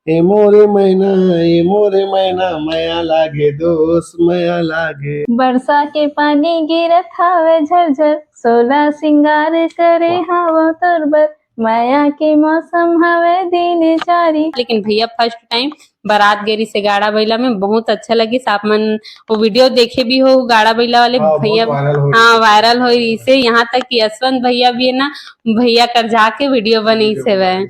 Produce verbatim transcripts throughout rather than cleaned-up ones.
ए मोरे मैना, ए मोरे मैना, मया लागे दोस्त, मया लागे। बरसा के पानी गिरत हवे झरझर, सोला सिंगार करे हवा तोर बर, मया के मौसम हवे दिन चारी। लेकिन भैया first time बारात गे रहिसे गाड़ा बइला में, बहुत अच्छा लगिस। आप मन वो video देखे भी हो, गाड़ा बइला वाले हाँ, बहुत भैया viral हो हाँ, viral हो रहिसे। यहाँ तक कि यशवंत भैया भी है ना, भैया कर जाके video बनइस हवय।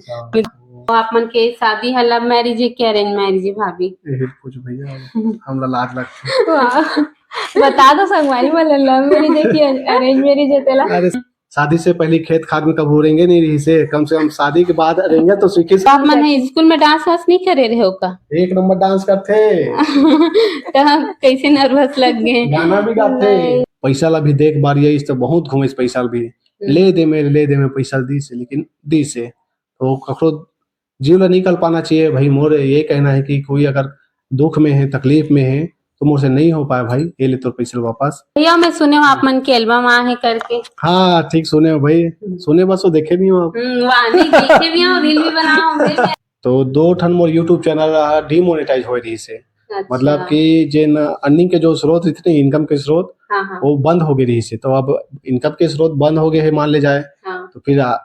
तो आप मन के शादी ह love marriage है कि arrange marriage है भाभी? यही कुछ भैया, हमला लाज लगथे। वाह। बता दो संगवारी मन ल, love marriage है कि arrange marriage है तेला? अरे, शादी से पहले खेत खाद में कभू रेंगे नहीं रहिसे, कम से कम शादी के बाद रेंगे तो सीखिस। तो आप मन ह स्कूल में dance वांस नहीं करे रहे हो का? एक नंबर dance करथे। तो कैसे nervous लग गए? गाना भी गाथे। नहीं। पैसा ला भी देख बार ये इस तो बहुत घूमे इस पैसा ला भी। हम्म। ले दे मेरे, ले दे मेरे पैसा ला दीसे, लेकिन दीसे। तो कखरो जीव ला नहीं कलपाना चाहिए भाई। मोर ये कहना है कि कोई अगर दुख में है, तकलीफ में है, तो मोर से नहीं हो पाए भाई, ये ले तोर पैसा वापस। भैया, मैं सुने हूँ आप मन के album आ है करके। हाँ, ठीक सुने हो भाई। हम्म। सुने बस, वो देखे नहीं हो आप। हम्म, वाह, नहीं, देखे भी हो, reel भी बनाओ, reel भी। तो दो ठन मोर YouTube channel demonetize होए रहिसे। अच्छा। मतलब कि जेन earning के जो स्रोत रहिथे ना, income के स्रोत, हाँ, हाँ। वो बंद हो गए रहिसे। तो अब income के स्रोत बंद हो गए हैं, मान ले जाए। हाँ। तो फिर आ,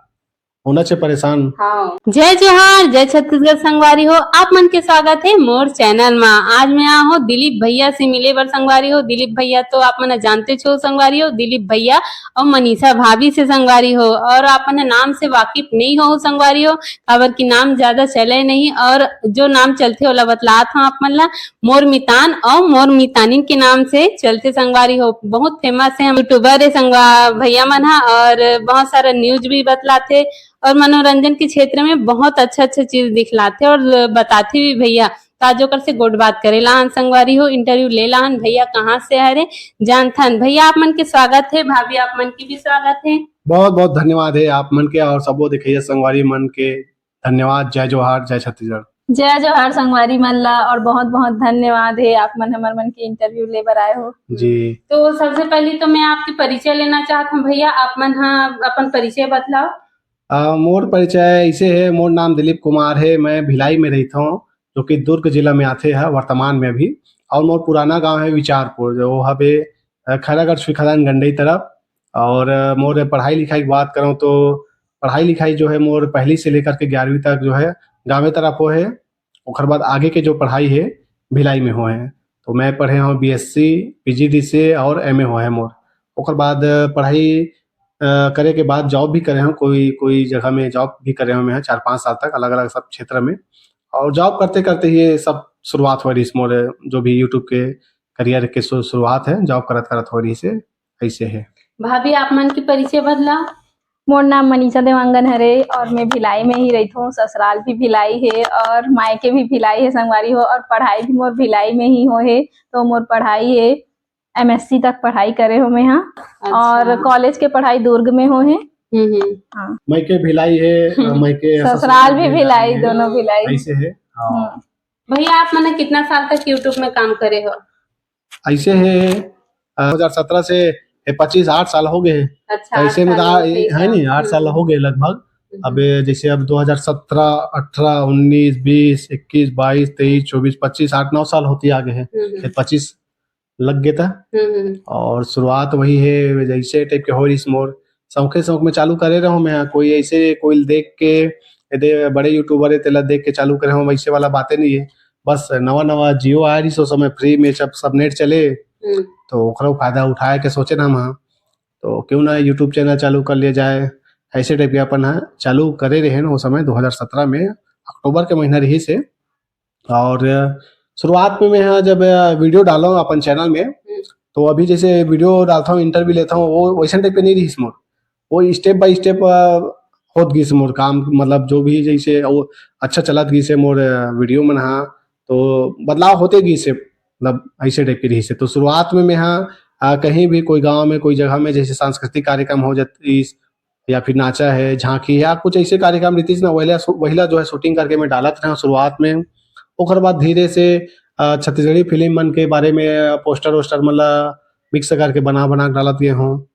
होना चाहिए परेशान। हाँ। जय जोहार, जय छत्तीसगढ़ संगवारी हो, आप मन के स्वागत है मोर channel मा। आज मैं आ हो दिलीप भैया से मिले बर संगवारी हो। दिलीप भैया तो आप मन जानते छो संगवारी हो, दिलीप भैया और मनीषा भाभी से संगवारी हो, और आप मन नाम से वाकिफ नहीं हो संगवारी हो, काबर कि नाम ज्यादा चले नहीं, और जो नाम चलथे ओला बतलात हूँ आप मन ला, मोर मितान और मोर मितानिन के नाम से चलथे संगवारी हो। बहुत famous है हम YouTuber है संगवा-, भैया मन हा, और बहुत सारा news भी बतलाथे और मनोरंजन के क्षेत्र में बहुत अच्छा अच्छा चीज दिखलाथे और बताथे भी भैया। तो आज ओकर से गोठ बात करे लाहन संगवारी हो, interview ले लाहन। भैया कहाँ से हरे जानथन। भैया आप मन के स्वागत है, भाभी आप मन के भी स्वागत है। बहुत बहुत धन्यवाद है आप मन के और सबो देखइया संगवारी मन के। धन्यवाद। जय जोहार, जय छत्तीसगढ़। जय जोहार संगवारी मन ला, और बहुत बहुत धन्यवाद है आप मन हमर मन के interview ले बर आए हो। जी। तो सबसे पहले तो मैं आपके परिचय लेना चाहत हूँ भैया, आप मन हा अपन परिचय बतलाओ। अ, मोर परिचय ऐसे है, मोर नाम दिलीप कुमार है, मैं भिलाई में रहता हूँ, जो कि दुर्ग जिला में आते है वर्तमान में अभी, और मोर पुराना गांव है विचारपुर, जो हवे, अ, खैरागढ़ सुईखदान गंडई तरफ। और, अ, मोर पढ़ाई लिखाई की बात करूँ तो पढ़ाई लिखाई जो है मोर पहली से लेकर के ग्यारहवीं तक जो है गाँवे तरफ हो है। ओकर बाद आगे के जो पढ़ाई है भिलाई में हो है। तो मैं पढ़े हूँ BSc, PGDCA और MA हो है मोर। ओकर बाद, अ, पढ़ाई, अ, करे के बाद job भी करे हूँ, कोई, कोई जगह में job भी करे हूँ मैं चार पाँच साल तक अलग-अलग सब क्षेत्र में। और job करते-करते ये सब शुरुआत हो रहिस मोर, जो भी YouTube के career के शु-, शुरुआत है, job करत-करत हो रहिसे, ऐसे है। भाभी, आप मन के परिचय बतलाओ। मोर नाम मनीषा देवांगन हरे और मैं भिलाई में ही रहिथों। ससुराल भी भिलाई है और मायके भी भिलाई है संगवारी हो, और पढ़ाई भी मोर भिलाई में ही हो है। तो मोर पढ़ाई है, MSc तक पढ़ाई करे हो मैं, हाँ। अच्छा। और college के पढ़ाई दुर्ग में हो है। हम्म, हम्म। हाँ। मायके भिलाई है, हम्म। मायके ससुराल भी भिलाई, दोनों भिलाई। ऐसे है, हाँ। हम्म। भैया, आप मन कितना साल तक YouTube में काम करे हो? ऐसे है, अ, दो हज़ार सत्रह से, ए, पच्चीस, आठ साल हो गए हैं। अच्छा, ऐसे आठ में साल तो हो गए, है नहीं, आठ साल हम्म। हो गए लगभग। हम्म। अब जैसे अब दो हज़ार सत्रह, अठारह, उन्नीस, बीस, इक्कीस, बाईस, तेईस, चौबीस, पच्चीस, आठ नौ साल होती आ गए हैं। हम्म। ये पच्चीस लग गए था। हम्म। और शुरुआत वही है, जैसे type के हो रहिस मोर, शौके शौक में चालू करे रहो मैं, कोई ऐसे कोई देख के, एदे बड़े YouTuber है, तेला देख के चालू करे हो, वैसे वाला बातें नहीं है। बस नवा नवा Jio आए रहिस, उस समय free में सब, सब net चले, हम्म। तो ओकरो फायदा उठाए के सोचे ना हम, तो क्यों ना YouTube channel चालू कर लिया जाए। ऐसे type के अपन ह चालू करे रहे ना, उस समय दो हज़ार सत्रह में अक्टूबर के महीना रहिस हे। और शुरुआत में मैं ह जब video डालो अपन channel में, हम्म। तो अभी जैसे video डालता हूँ, interview लेता हूँ, वो वैसन type के नहीं रहिस मोर। वो step by step, अ, होत गिस मोर काम, मतलब जो भी जैसे वो अच्छा चलत गिस हे मोर, अ, video मन हा, तो बदलाव होते गिस हे, मतलब ऐसे type के रहिस हे। तो शुरुआत में मैं हा, अ, कहीं भी कोई गांव में, कोई जगह में जैसे सांस्कृतिक कार्यक्रम हो जात इस, या फिर नाचा है, झांकी है, या कुछ ऐसे कार्यक्रम रहिस ना, वहिला शू-, वहिला जो है shooting करके मैं डालत रहा शुरुआत में। ओकर बाद धीरे से, अ, छत्तीसगढ़ी film मन के बारे में poster वोस्टर मन ला mix करके बना, बना के डालत गए हूँ।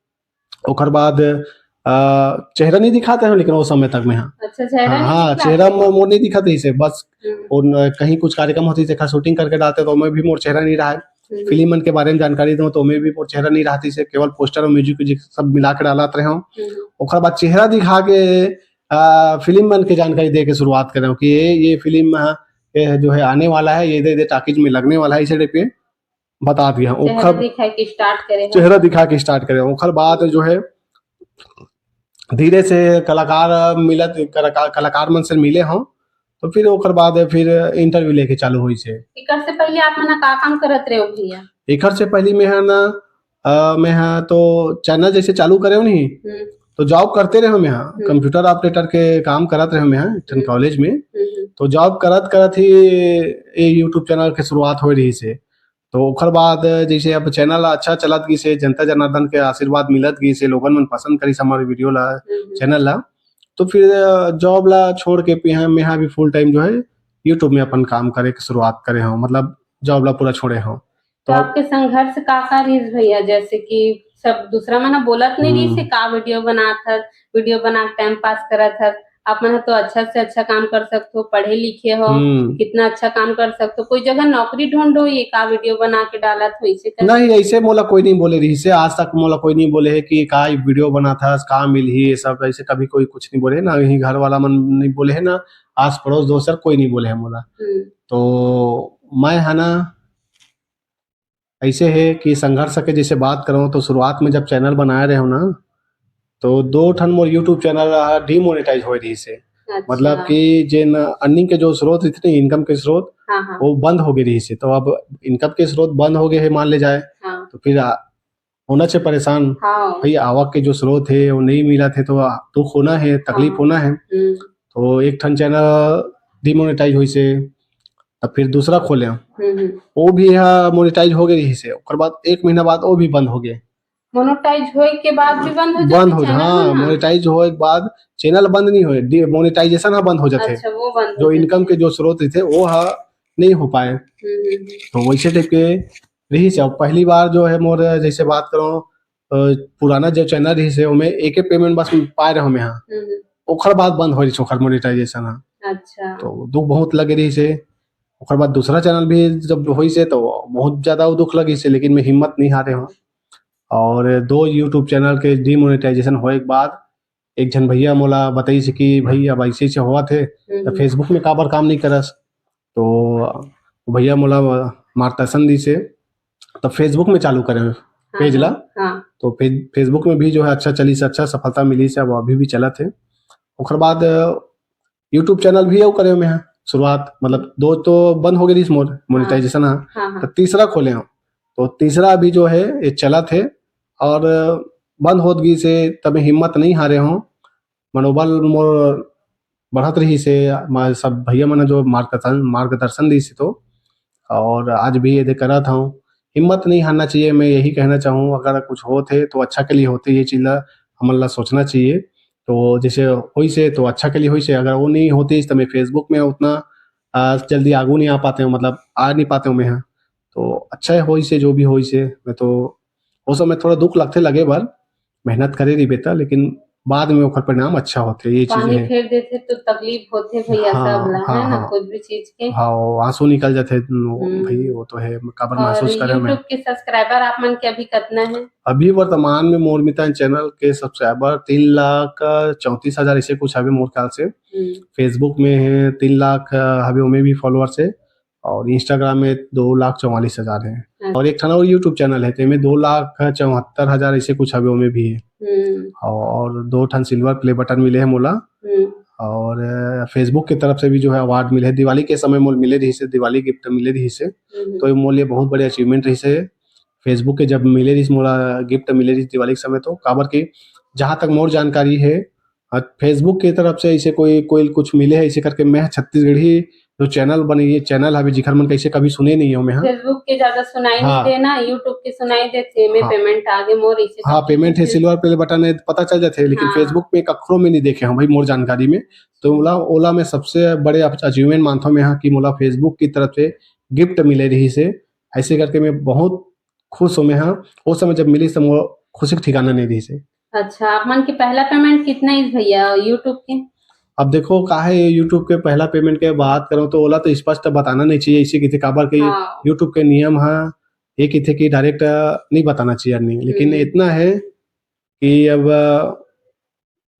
ओकर बाद अ, चेहरा नहीं दिखाते हैं, लेकिन वो समय तक में, हाँ। अच्छा, चेहरा हाँ, नहीं हाँ, दिखाते चेहरा हैं? मो-, मोर नहीं दिखाते इसे, बस हम्म। और न-, कहीं कुछ कार्यक्रम होती, तेखर shooting करके डालते, तो मैं भी मोर चेहरा नहीं रहा है। हम्म। फिल्म मन के बारे में जानकारी दूँ, तो मैं भी मोर चेहरा नहीं रहा था इसे, केवल poster और music, music सब मिला के डालत रहे हूँ। हम्म। ओकर बाद चेहरा दिखा के, अ, फिल्म मन के जानकारी दे के शुरुआत करे हूँ कि ये, ये फिल्म, अ, ये जो है आने वाला है, ये दे, दे टाकीज में लगने वाला है, इसे type के बता दिया। चेहरा ओखर दिखा के start करे हो। चेहरा दिखा के start करे। ओखर बाद जो है धीरे से कलाकार मिलत, कलाकार, कलाकार मन से मिले हो, तो फिर ओकर बाद फिर interview लेके चालू होइस हे। एकर से पहले आप मन का काम करत रहे हो भैया? एकर से पहले मैं हा ना, अ, मैं हा तो channel जैसे चालू करे हो नहीं, हम्म। तो job करते रहे हो मैं हा, हम्म। Computer operator के काम करत रहे हो मैं हा, एक ठन हम्म। College में। हम्म, हम्म। तो job करत करत ही ये YouTube channel के शुरुआत होए रहिस हे। तो ओकर बाद जैसे अब channel अच्छा चलत गिस हे, जनता जनार्दन के आशीर्वाद मिलत गिस हे, लोगन मन पसंद करिस हमर video ला, हम्म, हम्म। Channel ला, तो फिर job ला छोड़ के पे-, मैं हा भी full time जो है YouTube में अपन काम करे के शुरुआत करे हूँ, मतलब job ला पूरा छोड़े हूँ। तो तो आपके संघर्ष का का रहिस भैया, जैसे कि सब दूसरा मन बोलत नहीं रहिस हे, हम्म। का video बनात हस, video बना के time pass करत हस, आप मन ह तो अच्छा से अच्छा काम कर सकत हो, पढ़े लिखे हो, हम्म। कितना अच्छा काम कर सकत हो, कोई जगह नौकरी ढूंढो, ये का video बना के डालत हो, इसे कर नहीं, ऐसे मोला कोई नहीं बोले रहिस हे, आज तक मोला कोई नहीं बोले हे कि का video बनात हस, का मिलही, ये सब ऐसे कभी कोई कुछ नहीं बोले हे, ना ही घर वाला मन नहीं बोले हे, ना आस पड़ोस दोस्त यार कोई नहीं बोले हे मोला। हम्म। तो मैं है ना, ऐसे हे कि संघर्ष के जैसे बात करूँ तो शुरुआत में जब channel बनाए रहे हो ना, तो दो ठन मोर YouTube channel ह demonetize होए रहिस हे। अच्छा। मतलब कि जेन earning के जो स्रोत रहिथे ना, income के स्रोत, हाँ, हाँ। वो बंद हो गए रहिस हे। तो अब income के स्रोत बंद हो गए हे, मान ले जाए, हाँ। तो फिर आ-, होना चाहिए परेशान। हाँ। भाई, आवक के जो स्रोत हे, वो नहीं मिलत हे, तो आ-, दुख होना हे, तकलीफ हाँ। होना हे। हम्म। तो एक ठन channel demonetize होइस हे, तब फिर दूसरा खोले। हम्म, हम्म। वो भी हा monetize हो गए रहिस हे, ओकर बाद एक महीना बाद वो भी बंद हो गए। Monetize होए के बाद भी बंद हो जाथे बंद हो, channel हाँ, मन ह? Monetize होए के बाद channel बंद नहीं होए, डि-, monetization हा बंद हो जाथे। अच्छा, वो बंद जो हो जाथे। Income के जो स्रोत रहिथे, वो हा नहीं हो पाए। हम्म, हम्म, हम्म। तो वैसे type के रहिस हे। अब पहली बार जो है मोर, जैसे बात करूँ, अ, पुराना जो channel रहिस हे, ओमे एके payment बस पाए रहे मैं हा। हम्म, हम्म। ओकर बाद बंद होइस ओकर monetization हा। अच्छा। तो दुख बहुत लगे रहिस हे। ओकर बाद दूसरा channel भी जब होइस हे, तो बहुत ज्यादा वो दुख लगिस हे, लेकिन मैं हिम्मत नहीं हारे हूँ। और दो YouTube channel के demonetization होए के बाद एक झन भैया मोला बताइस कि "भाई, अब ऐसे ऐसे होवत हे, हम्म, तो हम्म। Facebook में काबर काम नहीं करस?" तो भैया मोला मार्गदर्शन दिस हे, तब Facebook में चालू करे हाँ, page ला। हाँ, हाँ। तो फेज-, Facebook में भी जो है अच्छा चलिस, अच्छा सफलता मिलिस हे, अब अभी भी चलत हे। ओकर बाद YouTube channel भी अउ करे मैं हा शुरुआत, मतलब दो तो बंद हो गए रहिस मोर, हाँ। Monetization हा। हाँ, हाँ। तो तीसरा खोले हूँ। तो तीसरा अभी जो है, ये चलत हे और बंद होत गिस हे, तब मैं हिम्मत नहीं हारे हूँ। मनोबल मोर बढ़त रहिस हे, मैं सब भैया मन जो मार्गदर्शन, मार्गदर्शन दिस हे तो, और आज भी ये दे करत हूँ। हिम्मत नहीं हारना चाहिए, मैं यही कहना चाहूँ, अगर कुछ होत हे तो अच्छा के लिए होथे, ये चीज ला हमन ला सोचना चाहिए। तो जैसे होइस हे तो अच्छा के लिए होइस हे, अगर वो नहीं होतिस तो मैं Facebook में उतना, आ, जल्दी आगू नहीं आ पाते हूँ, मतलब आ नहीं पाते हूँ मैं यहाँ। तो अच्छा होइस हे जो भी होइस हे, मैं तो वो समय थोड़ा दुख लगथे लगे बर, मेहनत करे रहिबे त, लेकिन बाद में ओकर परिणाम अच्छा होथे, ये चीज पानी हे। फेर देथे तो तकलीफ होथे भैया हाँ, सब ला, हाँ, है ना, हाँ। कुछ भी चीज के। हाँ, वो आंसू निकल जाथे, न, हम्म। भाई, वो तो हे, काबर और महसूस करे मैं। YouTube के subscriber आप मन के अभी कतना हे? अभी वर्तमान में मोर मितान channel के subscriber तीन लाख चौंतीस हजार ऐसे कुछ हवे मोर ख्याल से। हम्म। Facebook में हे तीन लाख हवे, ओमे भी followers हे। और Instagram में दो लाख चौवालीस हजार हे। अच्छा। और एक ठन और YouTube channel हे, तेमे दो लाख चौहत्तर हजार ऐसे कुछ हवे, ओमे भी हे। हम्म। और दो ठन silver play button मिले हे मोला। हम्म। और, अ, Facebook के तरफ से भी जो है award मिले हे, दिवाली के समय मोला मिले रहिस हे, दिवाली gift मिले रहिस हे। हम्म। तो ये मोर लिए बहुत बड़े achievement रहिस हे। Facebook के जब मिले रहिस मोला gift मिले रहिस दिवाली के समय तो, काबर कि जहाँ तक मोर जानकारी हे, अ, Facebook के तरफ से ऐसे कोई, कोई कुछ मिले हे, ऐसे करके मैं छत्तीसगढ़ी जो channel बने, ये channel हवे, जिखर मन कैसे कभी सुने नहीं हो मैं, हाँ। Facebook के ज्यादा सुनाई नहीं हाँ। देना, YouTube के सुनाई देथे, में हाँ। Payment आगे मोर ऐसे हाँ, करके payment हे, कुछ silver play button हे, पता चल जाथे, लेकिन हाँ। Facebook में कखरो में नहीं देखे हूँ भाई, मोर जानकारी में। तो ओला, ओला मैं सबसे बड़े अच-, achievement मानथों मैं, हाँ, कि मोला Facebook की तरफ से gift मिले रहिस हे, ऐसे करके मैं बहुत खुश हूँ मैं, हाँ। वो समय जब मिलिस, तो मोर खुशी के ठिकाना नहीं रहिस हे। अच्छा, आप मन के पहला पेमेंट कितना इस भैया YouTube के? अब देखो, काहे YouTube के पहला पेमेंट के बात करूँ तो ओला तो स्पष्ट बताना नहीं चाहिए, इसे किथे काबर के हाँ। YouTube के नियम हा ये किथे कि डायरेक्ट नहीं बताना चाहिए नहीं, लेकिन हम्म। इतना है कि अब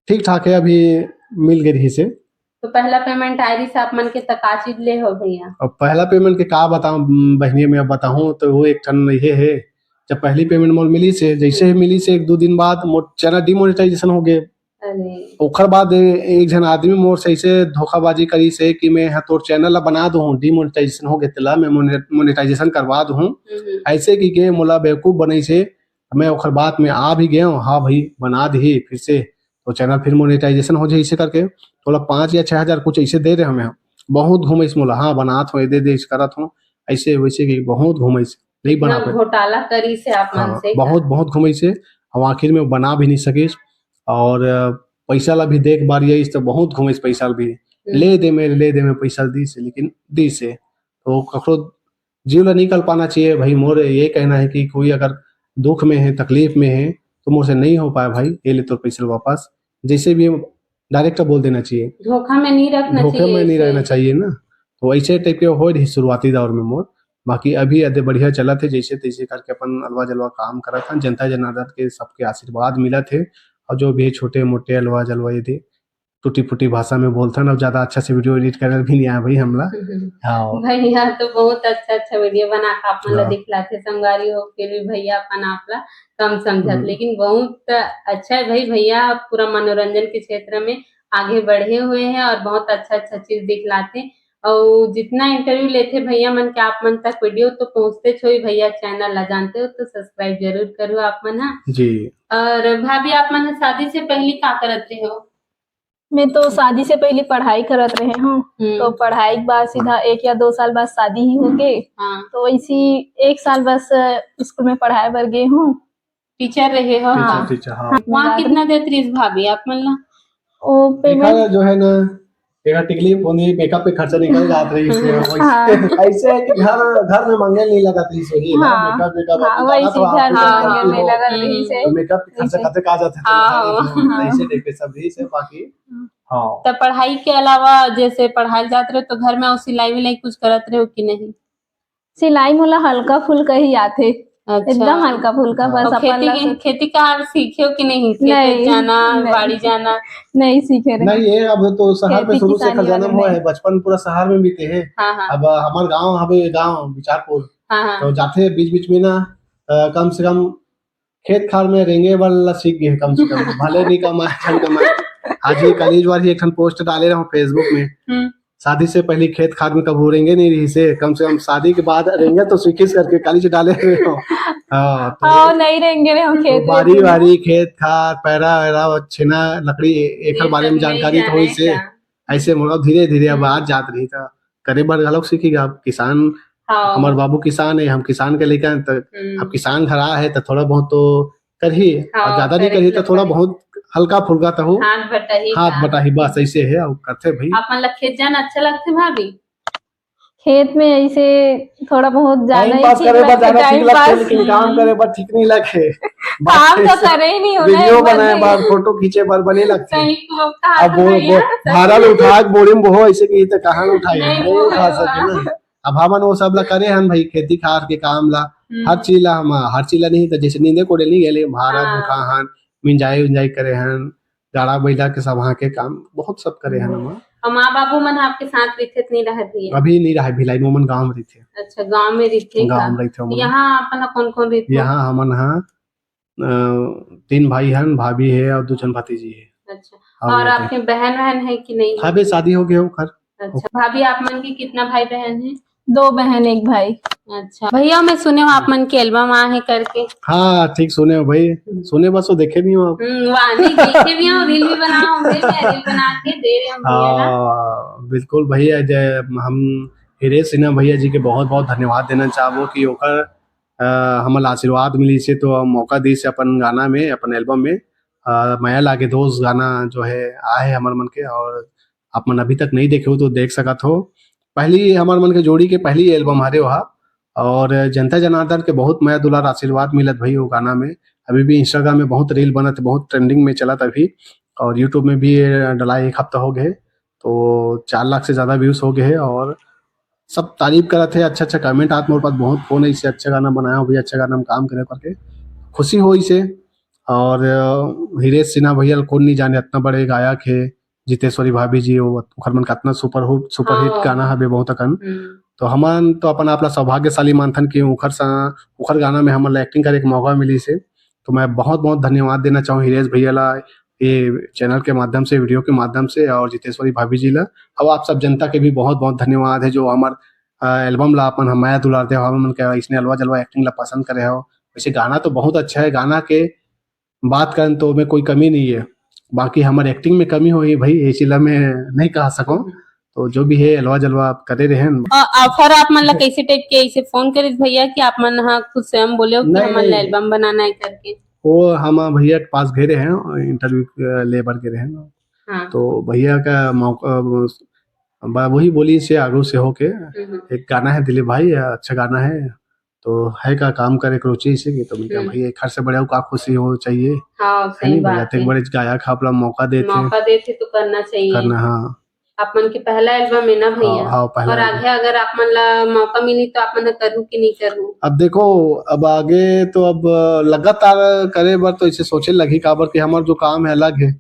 ठीक ठाक है, अभी मिल गई रही से। तो पहला पेमेंट आए रही से आप मन के त का चीज ले हो भैया? अब पहला पेमेंट के का बताऊं बहनिया, मैं अब बताऊं तो वो एक ठन ये है, जब पहली पेमेंट मोर मिली से, जैसे ही मिली से एक दो दिन बाद मोर चैनल डिमोनेटाइजेशन हो गए। अरे। ओकर बाद ए-, एक झन आदमी मोर से ऐसे धोखाबाजी करी से कि मैं हा तोर चैनल ला बना दूं, डिमोनेटाइजेशन हो गए तेला मैं मोने-, मोनेटाइजेशन करवा दूं। हम्म। ऐसे की के मोला बेवकूफ बनई से, मैं ओकर बात में आ भी गए हूँ, हाँ भाई बना दी फिर से, तो चैनल फिर मोनेटाइजेशन हो जाए इसे करके, तो ओला पाँच या छह हजार कुछ ऐसे दे रहे हमें, बहुत घूमे इस मोला, हाँ बनात हो, दे दे, इस करत हो, ऐसे वैसे की बहुत घूमे इसे, नहीं बना इतना पे। घोटाला करी से आप मन हाँ, से बहुत, का? बहुत घूमे इसे, हम आखिर में बना भी नहीं सकिस, और अ, पैसा ला भी देख बार ये इस तो बहुत घूमे इस पैसा ला भी, हम्म। ले दे में, ले दे में पैसा ला दी से, लेकिन दी से, तो कखरो जीव ला नहीं कल्पाना चाहिए भाई। मोर ये कहना है कि कोई अगर दुख में है, तकलीफ में है, तो मोर से नहीं हो पाए भाई, ये ले तोर पैसा वापस, जैसे भी डायरेक्ट बोल देना चाहिए। धोखा में नहीं रखना धोखे चाहिए में नहीं इसे। रहना चाहिए ना। तो ऐसे टाइप के हो रही शुरुआती दौर में मोर, बाकी अभी अदे बढ़िया चलत है, जैसे तैसे करके अपन अलवा जलवा काम करत हन, जनता जनार्दन के सबके आशीर्वाद मिलत है, और जो भी है छोटे मोटे अलवा जलवा ये दे टूटी फूटी भाषा में बोलथन, अब ज्यादा अच्छा से वीडियो एडिट करे भी नहीं आया भाई हमला। हम्म। हाँ। भैया तो बहुत अच्छा अच्छा वीडियो बना के आप मन ला हाँ। दिखलाथे संगवारी हो, फिर भी भैया अपन आप ला कम समझत, हम्म। लेकिन बहुत अच्छा है भाई। भैया पूरा मनोरंजन के क्षेत्र में आगे बढ़े हुए हैं और बहुत अच्छा अच्छा चीज दिखलाथे। और जितना इंटरव्यू लेथे भैया मन के आप मन तक वीडियो तो पहुंचते छोई भैया, चैनल ला जानते हो तो सब्सक्राइब जरूर करो आप मन हा। जी। और भाभी आप मन शादी से पहले का करत रहे हो? मैं तो शादी से पहले पढ़ाई करत रहे हूँ, हम्म। तो पढ़ाई के बाद सीधा एक या दो साल बाद शादी ही हो गए। हाँ। तो वैसी एक साल बस स्कूल में पढ़ाई बर गए हूँ। टीचर रहे हो? हाँ। टीचर, हाँ। वहाँ कितना देत रहीस भाभी आप मन ला? ओ, पेमेंट जो है ना, एक टिकली पोंदी मेकअप पे खर्चा निकल जात रही से, वैसे, हाँ। ऐसे है कि घर, घर में मांगे नहीं लगत रही से ही ना, हाँ। मेकअप, मेकअप हाँ, वही घर में मांगे नहीं लगत रही से। तो मेकअप पे खर्चा कते का जात है, हाँ। ऐसे टाइप के सब रही से, बाकी हाँ। तो पढ़ाई के अलावा जैसे पढ़ाई जात रहे तो घर में और सिलाई विलाई कुछ करत रहे हो कि नहीं? सिलाई मोला हल्का फुल्का ही आथे। अच्छा। एकदम हल्का फुल्का, बस अपन खेती ला के, खेती कार सीखे हो कि नहीं? खेत नहीं, जाना, नहीं। बाड़ी जाना? नहीं सीखे रहे। नहीं, ये अब तो शहर में खेती शुरू से किसानी खजाना वाला मोह नहीं। है, बचपन पूरा शहर में बीते है। हाँ, हाँ। अब हमार गांव हवे गांव बिचारपुर, हाँ, हाँ। तो जाथे बीच बीच में ना, अ, कम से कम खेत खार में रेंगे वाला सीख गए कम से कम, भले नहीं कमाए, झन कमाए। आज ही कल ही बार ही एक ठन पोस्ट डाले रहे Facebook में, हम्म। शादी से पहले खेत खार में कभी रेंगे नहीं रही से, कम से कम शादी के बाद रेंगे तो सीखिस करके काली से डाले रहे हो। हाँ, तो हाँ, नहीं रेंगे रहे हो तो खेत बारी में। बारी खेत खार, पैरा वैरा, छेना लकड़ी, ए-, एकर बारे में जानकारी तो होई से। ऐसे मतलब धीरे धीरे अब हम्म। आज जात रही था, करे बर घलोक सीखी गा। अब किसान, हाँ। हमार बाबू किसान है, हम किसान के लइका हैं, त हम्म। अब किसान घर आ है, त थोड़ा बहुत तो करही, हाँ, और ज्यादा नहीं करे करही, तो तो थोड़ा करही। बहुत हल्का फुल्का तो हो। हाथ बटाही हाथ का। बटाही, बस ऐसे है, और करथे भाई। आप मन ला खेत जाना अच्छा लगथे भाभी? खेत में ऐसे थोड़ा बहुत जाना टाइम ही पास ठीक करे बर लगथे, जाना ठीक टाइम लगथे, पास। लेकिन काम करे बर ठीक नहीं लगे। काम तो करे ही नहीं हो ना, वीडियो एक बार बनाए भी। बर, फोटो खींचे बर बने लगथे। सही को कहा अब तो वो, भैया, वो सच भारा में। उठा के बोरी में बोहो, ऐसे कि तो कहाँ उठाई? नहीं, नहीं वो उठा है सके ना। अब हमन वो सब ला करे हन भाई, खेती खार के काम ला, हम्म। हर चीज ला हम, हर चीज ला नहीं तो जैसे नींदे कोड़े नहीं गेले, भारा हाँ। उठा हन, मिंजाई उंजाई करे हन, गाड़ा बइला के सब हाँ के काम बहुत सब करे हन हमन। और माँ बाबू मन आपके साथ रहिथे त नहीं रहे भैया? अभी नहीं रहे भिलाई में, ओमन गाँव में रहिथे। अच्छा, गाँव में रहिथे गाँव का? में रहिथे ओमन। यहाँ अपन ह कौन कौन रहिथे? यहाँ हमन ह, अ, तीन भाई हन, भाभी है और दो जन भतीजी है। अच्छा, और और आपके बहन वहन है कि नहीं? हाँ बे, शादी हो गया ओकर। अच्छा, भाभी आप मन के कितना भाई बहन है? दो बहन, एक भाई। अच्छा भैया, मैं सुने हूँ आप मन के एल्बम आ है करके। हाँ, ठीक सुने हो भाई, सुने बस वो देखे नहीं हो आप। हम्म, वाह, नहीं देखे भी हो, रील भी बनाओ, हमरे में रील बना के दे रहे हम भैया ना। हाँ, बिल्कुल भैया, जय हम हीरे सिन्हा भैया जी के बहुत बहुत धन्यवाद देना चाहबो कि ओकर, अ, हमन ला आशीर्वाद मिली से तो मौका दी से अपन गाना में, अपन एल्बम में, अ, मया लागे दोस्त गाना जो है आए है हमर मन के, और आप मन अभी तक नहीं देखे हो तो देख सकत हो। पहली हमर मन के जोड़ी के पहली एल्बम हरे ओहा, और जनता जनार्दन के बहुत मया दुलार आशीर्वाद मिलत भाई वो गाना में, अभी भी Instagram में बहुत reel बनत, बहुत trending में चलत अभी, और YouTube में भी ये डला एक हफ्ता हो गए, तो चार लाख से ज्यादा views हो गए हैं, और सब तारीफ करत है, अच्छा अच्छा comment आत मोर पास, बहुत फोन है, इससे अच्छा गाना बनाया हो भैया, अच्छा गाना में काम करे करके, खुशी हो इसे। और अ, हिरेश सिन्हा भैया ल कोन नहीं जाने, इतना बड़े गायक है, जितेश्वरी भाभी जी, वो ओखर मन का इतना सुपर हिट, सुपर हिट हाँ। गाना हवे बहुत अकन। हम्म। तो हमन तो अपन आप ला सौभाग्यशाली मानथन कि उखर सा, उखर गाना में हमन ला एक्टिंग करे के मौका मिली से। तो मैं बहुत बहुत धन्यवाद देना चाहूँ हिरेश भैया ला, ये चैनल के माध्यम से, वीडियो के माध्यम से, और जितेश्वरी भाभी जी ला। अब आप सब जनता के भी बहुत बहुत धन्यवाद है जो हमार एल्बम ला अपन हम मया दुलार दे हो, हमन के इसने अलवा जलवा एक्टिंग ला पसंद करे हो। वैसे गाना तो बहुत अच्छा है, गाना के बात करन तो ओमे कोई कमी नहीं है, बाकी हमर एक्टिंग में कमी होही भाई, ये चीज ला मैं नहीं कह सकूं। तो जो भी है, अलवा जलवा आप करे रहे हैं। और ऑफर आप मन ला कैसे टाइप के, ऐसे फोन करिस भैया कि आप मन हा खुद स्वयं बोले हो कि नहीं, हमन ला नहीं। एल्बम बनाना है करके? वो हम भैया के पास गए रहे हैं, इंटरव्यू ले बर गए रहे हैं। हाँ। तो भैया का मौका, ब-, वही बोली से आगू से होके हम्म। एक गाना है दिलीप भाई, अच्छा गाना है, तो है का काम करे के रुचि से कि, तो मैं कहा, हम्म। भाई, एक हर से बढ़िया का खुशी हो चाहिए, हाँ, है सही नहीं भैया? बात तो एक है। बड़े गायक आप ला मौका देते हैं। मौका देते तो करना चाहिए। करना, हाँ। आप मन के पहला एल्बम है ना भैया? हाँ, हाँ, पहला और एल्बम। आगे अगर आप मन ला मौका मिली तो आप मन करू कि नहीं करू? अब देखो, अब आगे तो अब लगातार करे बर तो इसे सोचे लगही, काबर कि हमार जो काम है अलग है।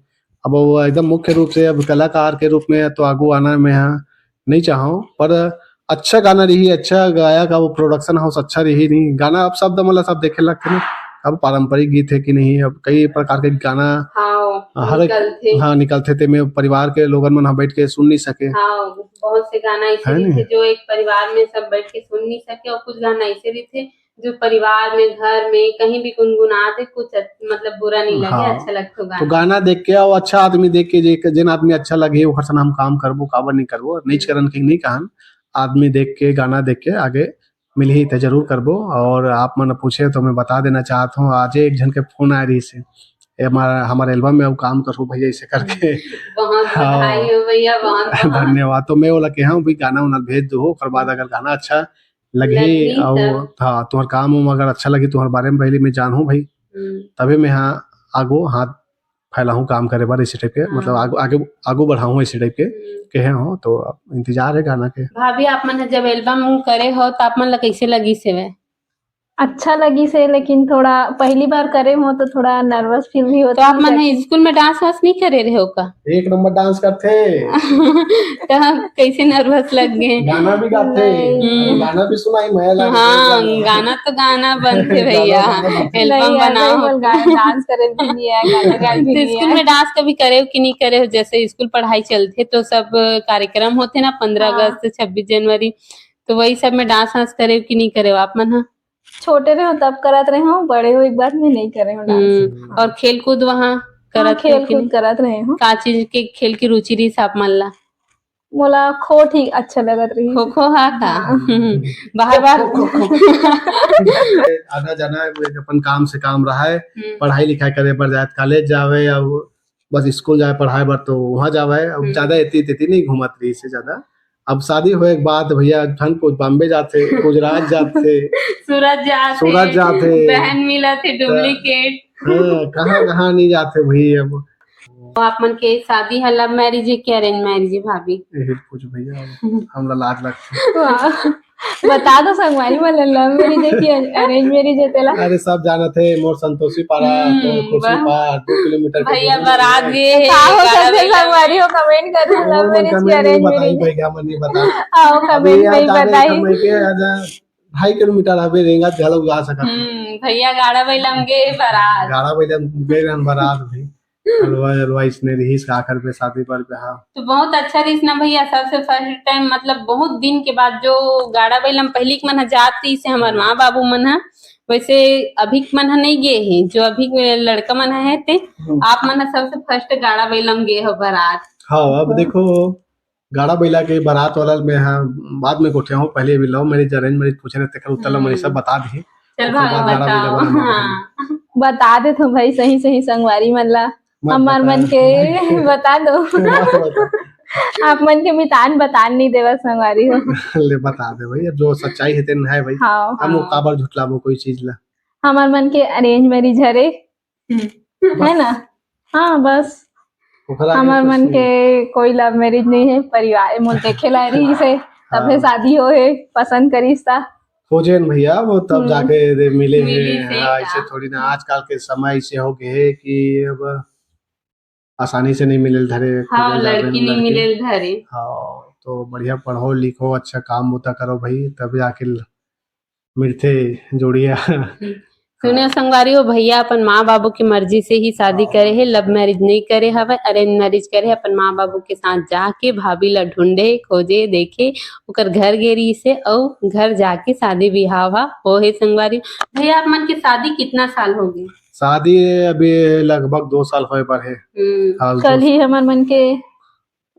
अब वो एकदम मुख्य रूप से अब कलाकार के रूप में तो आगू आना मैं यहाँ नहीं चाहूँ, पर अच्छा गाना रही, अच्छा गायक, अब प्रोडक्शन हाउस अच्छा रही नहीं, गाना अब शब्द मतलब सब देखे लगते ना, अब पारंपरिक गीत है कि नहीं, अब कई प्रकार के गाना हाँ, हर एक निकलथे। हाँ, निकलथे, ते में परिवार के लोगन मन ह बैठ के सुन नहीं सके। हाँ, बहुत से गाना ऐसे है रहिथे नहीं? जो एक परिवार में सब बैठ के सुन नहीं सके, और कुछ गाना ऐसे रहिथे जो परिवार में, घर में कहीं भी गुनगुना दे, कुछ अच्छ-, मतलब बुरा नहीं लगे, हाँ। अच्छा लगथे तो गाना। गाना देख के और अच्छा आदमी देख के, जे, जेन आदमी अच्छा लगे, ओकर सन हम काम करबो, काबर नहीं करबो, नीच हम्म। करन के नहीं कहन, आदमी देख के, गाना देख के आगे मिलही त जरूर करबो। और आप मन पूछे तो मैं बता देना चाहत हूँ, आज एक झन के फोन आए रही से, "ए, हमारा, हमारे एल्बम में वो काम करो भैया," ऐसे करके। बहुत हाँ। बधाई हो भैया, बहुत, बहुत। धन्यवाद। तो मैं ओला कहा हूँ, "भाई, गाना उना भेज दो, ओकर बाद अगर गाना अच्छा लगही, लगही और तब। हाँ, तुम्हार काम उम अगर अच्छा लगही, तुम्हारे बारे में पहले मैं जानहूँ भाई, हम्म। तभी मैं हाँ आगो हाथ फैलाहूँ काम करे बर, इसी टाइप के, हाँ। मतलब आगो, आगे, आगो बढ़ाहूँ इसी टाइप के हम्म। कहे हो।" तो अब इंतजार है गाना के। भाभी, आप मन जब एल्बम करे हो तो आप मन ला कैसे लगी से वे? अच्छा लगी से, लेकिन थोड़ा पहली बार करे हो तो थोड़ा नर्वस फील भी होता तो आप मन स्कूल में डांस वांस नहीं करे रहे हो का? एक नंबर डांस करथे। तो हम कैसे नर्वस लग गए? गाना भी गाथे, नहीं। हम्म। गाना भी सुनाई, मैं लगा हाँ, गाना। गाना तो गाना बनथे भैया। गाना बनथे। एल्बम नहीं, बनाओ। नहीं, बोल, गाना डांस करे भी नहीं है, गाना गाए भी तो नहीं स्कूल है। में डांस कभी करे हो कि नहीं करे हो? जैसे स्कूल पढ़ाई चलथे तो सब कार्यक्रम होथे ना, पंद्रह हाँ। अगस्त, छब्बीस जनवरी, तो वही सब में डांस वांस करे हो कि नहीं करे हो आप मन ह? छोटे रहे हो तब करत रहे हो, बड़े हो एक बार में नहीं करे हो डांस। हम्म, और खेल कूद वहाँ हाँ, करत हो खेल कि कूद नहीं? करत रहे हो। का चीज के खेल की रुचि रही आप मन ला? मोला खो ठीक अच्छा लगत रही। खो खो हा का? हाँ। बाहर बाहर खो, खो, खो। आना जाना है, वो अपन काम से काम रहा है, हम्म। पढ़ाई लिखाई करे बर जाए, कॉलेज जावे या वो बस स्कूल जाए पढ़ाई बर, तो वहाँ जावे। अब हम्म। ज्यादा एती तेती नहीं घूमत रही से ज्यादा। अब शादी होए के बाद भैया ठन कुछ बॉम्बे जाथे, गुजरात जाथे, सूरत जाथे, सूरत जाथे। बहन मिलत हे तो डुप्लीकेट। हाँ, कहाँ, कहाँ नहीं जाथे भाई अब। तो आप मन के शादी है लव मैरिज है कि अरेंज मैरिज है भाभी? यही पूछ भैया, अब हमला लाज लगथे। वाह। बता दो संगवारी मन ला, लव मैरिज है कि अरेंज मैरिज है तेला? अरे सब जानत हे, मोर संतोषी पारा, हम्म, तो खुशी वाह। पार दो किलोमीटर के भैया दूरी बारात है। गे तो हे, का हो गाड़ा सकथे बइला संगवारी हो, कमेंट करो, लव वो मन मैरिज की कमेंट में अरेंज बताई मैरिज? भैया, मन नहीं बता। आओ, अभी कमेंट यार में जाने बताई। हम के आजा ढाई किलोमीटर अभी रेंगत घलो जा सकत हे। हम्म, भैया गाड़ा बइला में गे बारात। गाड़ा बइला में गे रहन बारात भी। हलवा जलवा इसने रहिस का आखिर पे शादी पर पे, हाँ। तो बहुत अच्छा रहिस ना भैया, सबसे फर्स्ट टाइम, मतलब बहुत दिन के बाद जो गाड़ा बइला में पहली के मन ह जात रहिस हे हमर माँ बाबू मन ह, वैसे अभी के मन ह नहीं गे हे, जो अभी के लड़का मन ह हे ते हम्म। आप मन ह सबसे फर्स्ट गाड़ा बइला में गे हो बारात। हाँ, अब हाँ। देखो गाड़ा बइला के बारात वाला में हाँ बाद में गोठियाहूँ, पहले अभी लव मैरिज अरेंज मैरिज पूछे रहे, तेकर उत्तर ला मनीषा हम्म। बता दी। चल ओकर भाभी बाद गाड़ा बइला बताओ। वाला में हाँ। बता देथो भाई सही सही संगवारी मन ला। मत हमर बता। मन के बता दो। मत बता। आप मन के मितान बतान नहीं देवा संगवारी हो। ले बता दे भाई, अब जो सच्चाई है तेन है भाई। हाँ। हम हाँ। काबर झुटलाबो कोई चीज ला। हमर मन के अरेंज मैरिज हरे, हम्म। है ना? हाँ, बस। ओकरा आगे हमर कुछ मन नहीं। के कोई लव मैरिज नहीं है, परिवार मोर देखे ला रही से, तभे हाँ। शादी हो है, पसंद करिस ता। खोजेन भैया, वो तब हम्म। जाके दे मिले मिली हैं। से हाँ, का। ऐसे थोड़ी ना, आजकल के समय ऐसे हो गए है कि अब आसानी से नहीं मिले धरे, हाँ, खोजे जाबे लड़की नहीं लड़की। मिले धरे। हाँ, तो बढ़िया पढ़ो लिखो, अच्छा काम बुता करो भाई, तब जाके ल-, मिलते जोड़िया। हम्म। सुनियो संगवारी हो, भैया अपन माँ बाबू के मर्जी से ही शादी हाँ। करे है, लव मैरिज नहीं करे हवे, अरेंज मैरिज करे है, अपन माँ बाबू के साथ जाके भाभी ला ढूंढे, खोजे, देखे, ओकर घर गे रही से, अउ घर जाके शादी बिहाव हा हो है संगवारी। भैया आप मन के शादी कितना साल हो गए? शादी अभी लगभग दो साल होए पर है। हम्म। हाँ, कल दो ही हमर मन के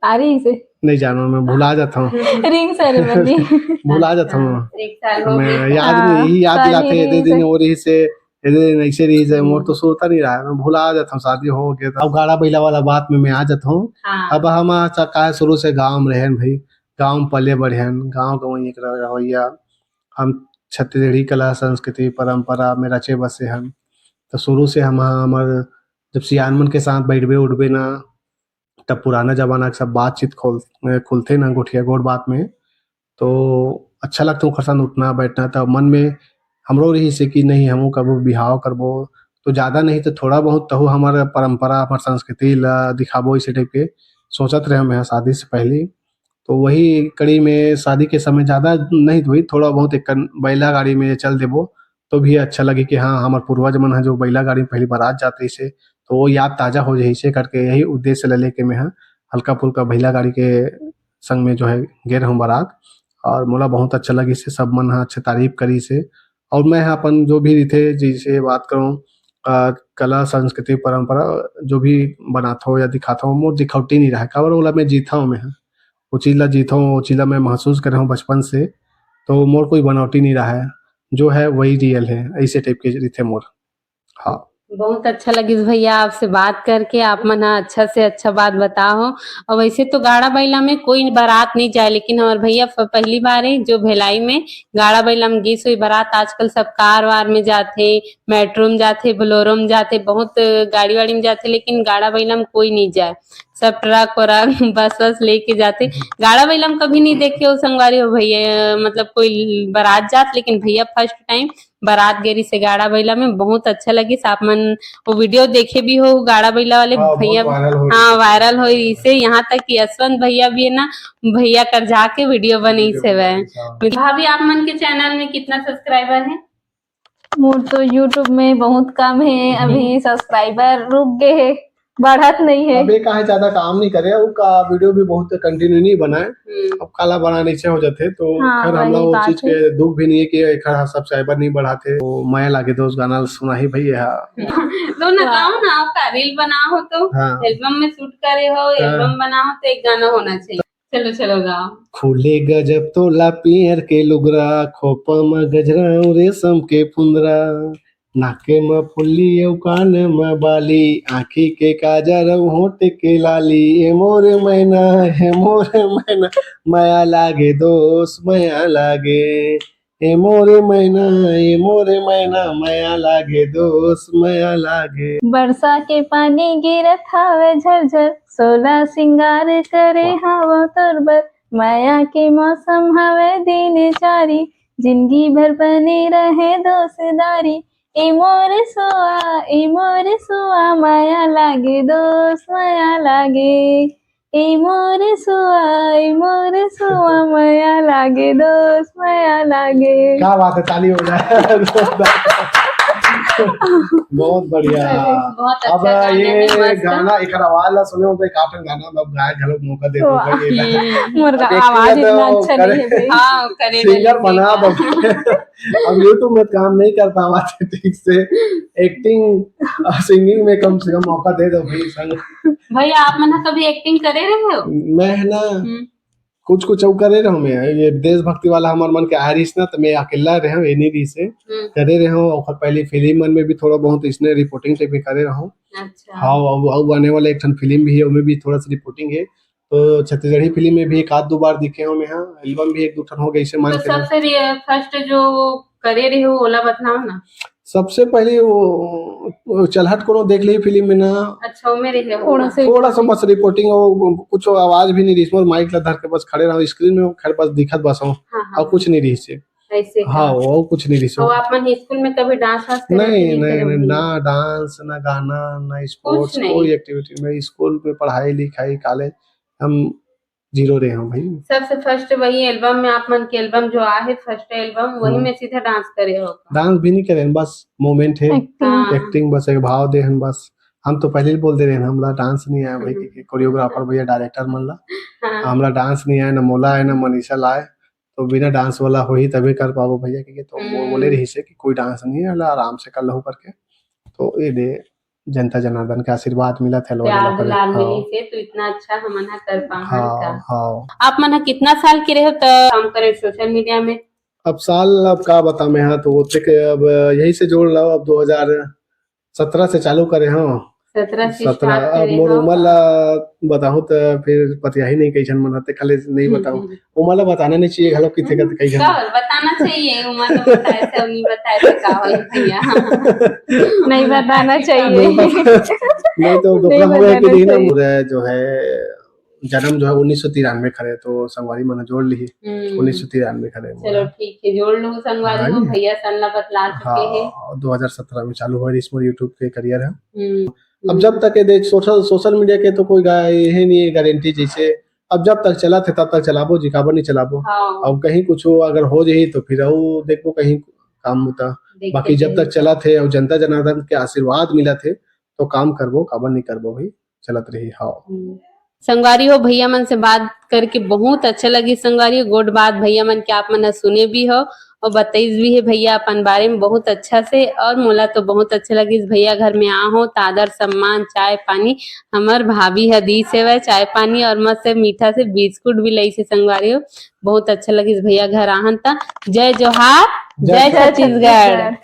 आ रही से। नहीं जानो, मैं भुला जाता हूँ। Ring ceremony. भुला जाता हूँ। एक साल हो मैं गया। याद हाँ, नहीं, याद कल दिलाते ही हैं, दे रिंग दिन से। हो रही से, ये दे दिन ऐसे रही से, मोर तो सोता नहीं रहा है, मैं भुला जाता हूँ, शादी हो गया था। अब गाड़ा बैला वाला बात में मैं आ जाता हूँ। हाँ। अब हम आज का शुरू से गाँव में रहन भाई, गाँव में पले बढ़े हन, गाँव का वहीं एक रवैया, हम छत्तीसगढ़ी कला, संस्कृति, परंपरा में रचे बसे हन। तो शुरू से हम, हमर जब सियान मन के साथ बैठबे उठबे ना, तब पुराना जमाना के सब बातचीत खोल-, खुलथे ना गोठिया गोठ बात में, तो अच्छा लगथे ओखर साथ उठना बैठना। तब मन में हमरो रही से कि नहीं, हमहू कबो बिहाव करबो, तो ज़्यादा नहीं तो थोड़ा बहुत तहु हमर परंपरा, हमर संस्कृति ला दिखाबो, इसे टाइप के सोचत रहे हम यहाँ शादी से पहले। तो वही कड़ी में शादी के समय ज़्यादा नहीं तो वही थोड़ा बहुत एक कन-, बैला गाड़ी में चल देबो, तो भी अच्छा लगे कि हाँ, हमर पूर्वज मन ह जो बैला गाड़ी में पहली बारात जात रहिस हे, तो वो याद ताजा हो जाही से करके यही उद्देश्य ल लेके मैं ह हल्का फुल्का बैला गाड़ी के संग में जो है गे रहूँ बारात, और मोला बहुत अच्छा लगिस हे, सब मन ह अच्छा तारीफ करिस हे। और मैं ह अपन जो भी रहिथे, जैसे बात करूँ, अ, कला, संस्कृति, परंपरा जो भी बनाथव या दिखाथव, मोर दिखौटी नहीं रहे, काबर ओला मैं जीथव मैं ह। वो चीज ला जीथव, वो चीज ला मैं महसूस करे हूँ बचपन से, तो मोर कोई बनावटी नहीं रहा है, जो है वही रियल है, ऐसे टाइप के रहिथे मोर। हाँ। बहुत अच्छा लगिस भैया आपसे बात करके, आप मन ह अच्छा से अच्छा बात बताहो। और वैसे तो गाड़ा बैला में कोई बारात नहीं जाए, लेकिन हमार भैया फ-, पहली बार है जो भिलाई में गाड़ा बैला में गिस हुई बारात। आजकल सब कार वार में जाथे, मेट्रो में जाथे, बोलेरो में जाथे, बहुत गाड़ी वाड़ी में जाथे, लेकिन गाड़ा बैला में कोई नहीं जाए, सब ट्रक वरक बस वस लेके जाथे। गाड़ा बैला में कभी नहीं देखे हो संगवारी हो भैया, मतलब कोई बारात जात, लेकिन भैया फर्स्ट टाइम बारात गे रहिस हे गाड़ा बैला में, बहुत अच्छा लगिस। आप मन वो वीडियो देखे भी हो गाड़ा बैला वाले हाँ, भैया, बहुत वायरल हो हाँ, रही है। वायरल हो रहिस हे, यहाँ तक कि यशवंत भैया भी है ना, भैया कर जाके वीडियो बनइस वीडियो हवय। बनइस, हाँ। भाभी, आप मन के चैनल में कितना सब्सक्राइबर है? मोर तो YouTube में बहुत कम है, हम्म। अभी सब्सक्राइबर रुक गए है, बढ़त नहीं है। अबे काहे ज्यादा काम नहीं करे, वो का वीडियो भी बहुत कंटिन्यू नहीं बनाए। हम्म। अब काला बनाने से हो जाते तो हाँ, खैर, हमला वही वो बात चीज है। के दुख भी नहीं है कि एखर सब्सक्राइबर नहीं बढ़ाते। वो मया लागे दोस्त गाना सुनाही भैया। तो ना वाह। गाओ ना, आपका रील बना हो तो हाँ। एल्बम में शूट करे हो, हाँ। एल्बम बना हो तो एक गाना होना चाहिए। चलो, चलो गाओ। खुले गजब तोला पियर के लुगरा, खोपा म गजरा अउ रेशम के फुंदरा, नाके म फुल्ली अउ कान म बाली, आँखी के काजर अउ होंठ के लाली। ए मोर मैना, ए मोर मैना, मया लागे दोस्त, मया लागे। ए मोर मैना, ए मोर मैना, मया लागे दोस्त, मया लागे। बरसा के पानी गिरत हावय झरझर, सोला सिंगार करे वाह। हावव तोर बर। मया के मौसम हावय दिन चारी, जिंदगी भर बने रहे दोस्तदारी। ए मोर सुआ, ए मोर सुआ, मया लागे दोस्त, मया लागे। ए मोर सुआ, ए मोर सुआ, मया लागे दोस्त, मया लागे। क्या बात है, ताली हो जाए। बहुत बढ़िया। बहुत अच्छा अब गाना ये है, मस्त। गाना, एकर आवाज ला सुने हो तो एक आठन गाना में अब गाए घलो मौका दे दो वाह। भाई, ये ला। हम्म। मोर अब का acting आवाज में तो इतना अच्छा करे, नहीं है भाई। हाँ, करे सिंगर नहीं बना है। दो। अब YouTube में काम नहीं कर पावा थे ठीक से, एक्टिंग और सिंगिंग में कम से कम मौका दे दो भाई संग। भैया, आप मन ह कभी एक्टिंग करे रहे हो? मैं है ना, हम्म। कुछ कुछ अउ करे रहूं मैं, ये देशभक्ति वाला हमर मन के आए रहिस ना, तो मैं अकेला रहूं, ये नहीं रहिस हे। हम्म। करे रहूं, ओकर पहले फिल्म मन में भी थोड़ा बहुत इसने रिपोर्टिंग टाइप के करे रहूं। अच्छा। हाँ, अब, अब आने वाला एक ठन फिल्म भी है, ओमे भी थोड़ा सा रिपोर्टिंग है। तो छत्तीसगढ़ी फिल्म में भी एक आध दो बार दिखे हो मैं, हाँ, एल्बम भी एक दो ठन हो गए, इसे मान तो के सबसे रि-, फर्स्ट जो वो करे रहे हो, ओला बतलाओ ना। सबसे पहले वो, वो चलहट कोनो देख ली फिल्म में ना। अच्छा, वो मेरे है वो। थोड़ा सा बस रिपोर्टिंग, वो कुछ आवाज भी नहीं रही, बस माइक ला धर के बस खड़े रहो, स्क्रीन में खैर बस दिखत बस हो, हाँ, हाँ। और कुछ नहीं रही से। ऐसे का? हाँ, वो कुछ नहीं रही से। तो आप मन स्कूल में कभी डांस वांस करे नहीं, नहीं, नहीं, ना डांस, ना गाना, ना स्पोर्ट्स, कोई एक्टिविटी में, स्कूल में पढ़ाई लिखाई, कॉलेज, हम जीरो रहे हो भाई। सबसे फर्स्ट वही एल्बम में, आप मन के एल्बम जो आहे, फर्स्ट एल्बम, वही हम्म। में सीधा डांस करे हो? डांस भी नहीं करे, बस मोमेंट है, एक्टिंग। हाँ। एक्टिंग, बस एक भाव दे हन बस। हम तो पहले ही बोल दे रहे हैं, हमला डांस नहीं आया भाई, हम्म। क्योंकि कोरियोग्राफर भैया, डायरेक्टर मन ला, हाँ। हमला डांस नहीं आया, ना मोला आया, ना मनीषा ला आया, तो बिना डांस वाला होही तभी कर पाबो भैया, क्योंकि तो वो हम्म। बोले रही से कि कोई डांस नहीं है, ला आराम से कर लो करके। तो ये दे जनता जनार्दन के आशीर्वाद मिलत हे, लोग प्यार लोग दुलार हाँ। मिली से तो इतना अच्छा हमन ह कर पाहन हाँ, का। हाँ। आप मन ह कितना साल के रहे हो त काम करे सोशल मीडिया में? अब साल, अब का बता मैं, हाँ, तो वो तक अब यही से जोड़ लो, अब दो हज़ार सत्रह से चालू करे हो। सत्रह से सत्रह, start अब करे मोर हो। उमर ला बताहूँ त फिर पतियाही नहीं, कैसन मन रहते, खाली नहीं हम्म, बताऊँ। हम्म। उमर ला बताना नहीं चाहिए, घलो किथे का कई झन। का बताना चाहिए, उमर ला बताए से, नहीं बताए से का होई भैया? नहीं बताना चाहिए। नहीं, नहीं तो नहीं दोखला हो गया कि बताना नहीं ना, चाहिए। मोर जो है, जन्म जो है उन्नीस सौ तिरानवे करे, तो संगवारी मन जोड़ ली, हम्म। उन्नीस सौ तिरानवे करे मोर। चलो ठीक है, जोड़ लो संगवारी हाँ हो, जी। भैया सन ला बतला चुके हाँ, हैं। दो हज़ार सत्रह में चालू हुआ रिश्मो YouTube के करियर है। हम्म। अब जब तक ये देख सोशल, सोशल मीडिया के तो कोई गा-, ये नहीं है गारंटी, जैसे अब जब तक चलत हे तब तक चलाबो जी, काबर नहीं चलाबो। हाँ। अब कहीं कुछ अगर हो जाही तो फिर अउ देखबो कहीं काम होता। देखते बाकी जब तक चलत हे और जनता जनार्दन के आशीर्वाद मिलत हे तो काम करबो, काबर नहीं करबो भाई, चलत रही। हाँ। हम्म। संगवारी हो, भैया मन से बात करके बहुत अच्छा लगी। संगवारी हो, गोठ बात भैया मन के आप मन ह सुने भी हो और बताइस भी है भैया अपन बारे में बहुत अच्छा से, और मोला तो बहुत अच्छा लगिस। भैया घर में आ हो त आदर सम्मान, चाय पानी, हमर भाभी ह दीस हेवय चाय पानी और मस्त से मीठा से बिस्कुट भी लइस हे संगवारी हो। बहुत अच्छा लगिस भैया घर आहन त। जय जोहार, जय जय छत्तीसगढ़। छत्तीसगढ़।